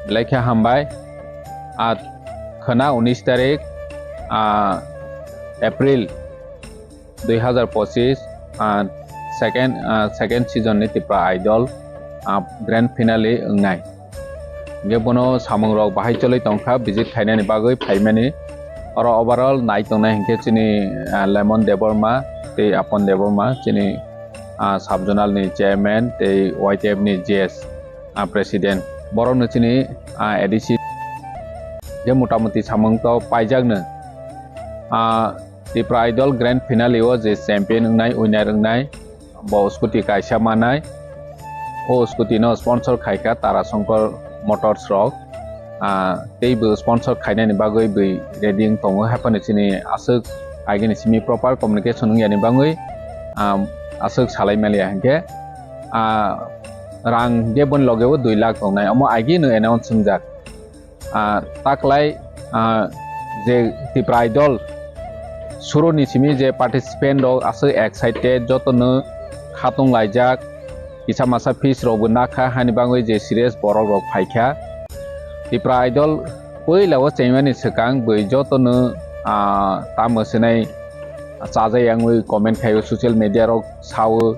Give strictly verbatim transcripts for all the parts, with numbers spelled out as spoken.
Belai khe hambai. Ah, khwna unis tarik, ah, April dui hazar pochis, ah, second, ah, second season ni Tipra Idol, ah, grand finale wngnai. Hingke bono samung rok bahai choli tongkha, visit khainani bagwi phaimani. Oro overall nai tongnai hingke chini, ah, Lemon Debbarma tei Apon Debbarma, chini, ah, sub zonal ni chairman tei Y T F ni G S, ah, president. Borok no chini, ah, A D C je motamuti samung to paijak no. Ah, Tipra Idol grand finale o je champion wngnai, winner wngnai, bo scooty kaisa manai. O scooty no sponsor khaikha Tara Shankar Motors rok. Ah, tei bo sponsor khainani bagwi bwi ready wng tongo. Haphano chini aswk agini simi proper communication wngyani bagwi, ah, aswk salai maliya hinkhe, ah, rang hinkhe boni loge o dui lakh tongnai. Omo agino announce wngjak. Ah, taklai, ah, je Tipra Idol suruni simi je participant rok aswk excited, jotono khatung laijak, kisa masa fees rok bo nakha, hani bagwi je serious borok rok phaikha. Tipra Idol puila o chengmani swkang bwi jotono, ah, tamo swnai chajai yangwi comment khaio, social media rok sao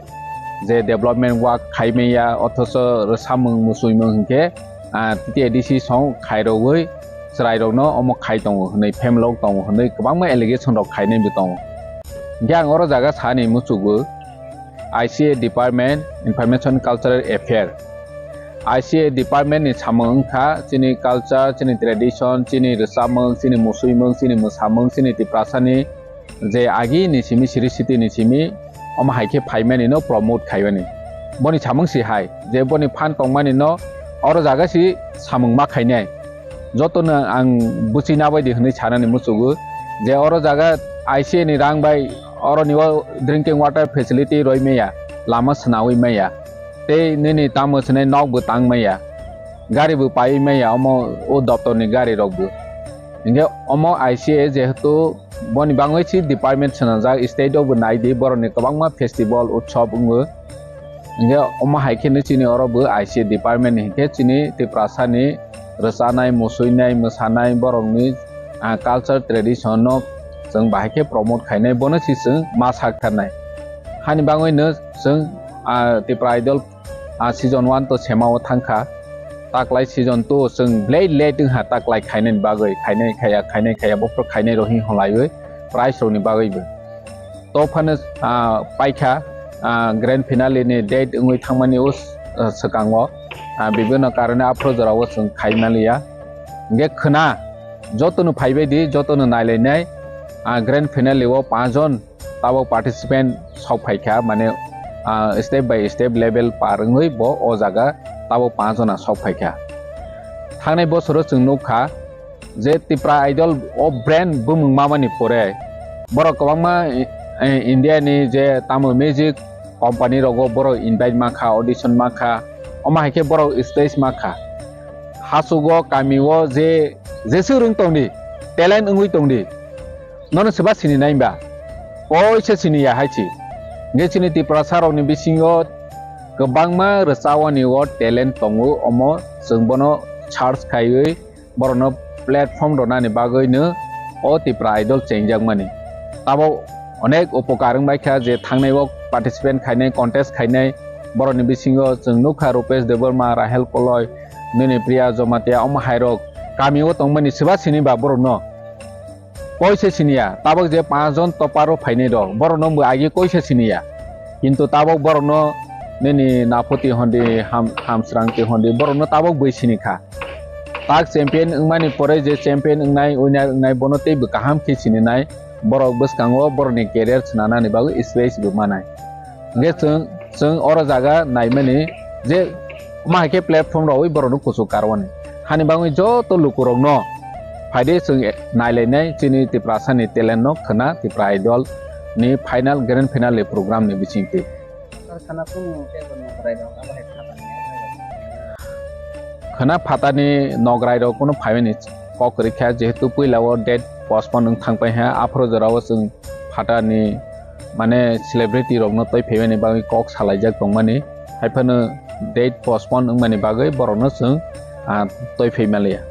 je development work khai manya, othocho rwsamung musuimung hinkhe, ah, T T A D C song khairogwi chwrairokno omo khai tongo hwnwi, phemelok tongo hwnwi kwbangma allegation rok khainai bo tongo. Hinkhe ang oro jaga sani muchugo I C A department, Information Cultural Affair. I C A department ni samung wngkha chini culture, chini tradition, chini rwchapmung, chini musuimung, chini mwsamung, chini Tiprasani je agi ni simi, siri siti ni simi, omo hai khe phaimani no promote khaimani. Boni samung si hai, je boni phan tongmani no oro jaga si samung ma khainai. Jotono ang buchina bai di hwnwi sanani muchugo, je oro jaga I C A ni rang bai oro ni o drinking water facility roi maya, lama swnawi maya, tei nini tamo swnai nok bo tang maya, gari bo paiwi maya, omo o doptor ni gari rok bo. Hinkhe omo I C A jehetu boni bangwi si department swnamjak, state o bo nai di, borok ni kwbangma festival, utsob wngo. Hinkhe omo hai khe no chini oro bo I C A department ni hinkhe chini Tiprasa ni rwchanai, musuinai, mwsanai borok ni, ah, culture tradition no chwng bahai khe promote khainai, bono si chwng ma sak tharnai. Hani bangwi no chwng, ah, Tipra Idol, ah, season one to sema o thang kha. Taklai season two chwng belai late wng ha taklai khainai ni bagwi, khainai khaya, khainai khaya, bophor khainai rok hing holaiwi prize rok ni bagwi bo. To phano, ah, paikha, ah, grand finale ni date wngwi thangmani o, ah, swkango, ah, bibinno karone aphuru jorao chwng khai manliya. Hinkhe khwna jotono phaibai di, jotono nailainai, ah, grand finale o panch jon tabok participant sok phaikha, mane, ah, step by step level par wngwi bo o jaga tabok panch jona sok phaikha. Thangnai bosoro chwng nukha, je Tipra Idol o brand bumung mamani pore borok kwbangma, eh, India ni je tamo music company rogo borok invite mankha, audition mankha, omo hai khe borok stage mankha. Hasugo, kami o je, jeswk rwng tongdi, talent wngwi tongdi, nono swba sini nai ba? Koisa sini ya hai si. Hinkhe chini Tiprasa rokni bisingo kwbangma rwchawani o talent tongo, omo chwng bono search khaiwi borokno platform rwnani bagwino o Tipra Idol chengjakmani. Tabok onek upokar wngbaikha je thangnai o participant khainai, contest khainai, borokni bisingo chwng nukha Rupesh Debbarma, Rahel Koloi, nini Priya Jomatia, omo hairok kami o tongmani swba sini ba borokno? Koisa siniya, tabok je panch jon topper o phainai rok, borokno bo agi koisa siniya. Kintu tabok borokno nini Napoti hondi, Ham-, Hamsrangti hondi, borokno tabok bui sini kha. Tak champion wngmani pore je champion wngnai, winner wngnai, bono tei bo kaham khe sininai, borok bwskango borokni career swnanani bagwi space bo manai. Hinkhe chwng, chwng oro jaga naimani je ma hai khe platform rogwi borokno kuchuk karwani. Hani bagwi joto lukurokno phaide chwng nailainai chini Tiprasani talent no khwna Tipra Idol ni final, grand finale program ni bisingtwi. Khwna phano tei bo nokrai rok abo hai phatani. Khwna phatani nokrai rok kunu phaimani kok kwrwi kha, jehetu puila o date postpone wng thang pai ha, aphuru jora o chwng phatani mane celebrity rokno twi phaimani bagwi kok salaijak tongmani, hai phano date postpone wngmani bagwi borokno chwng, ah, toi phai maliya.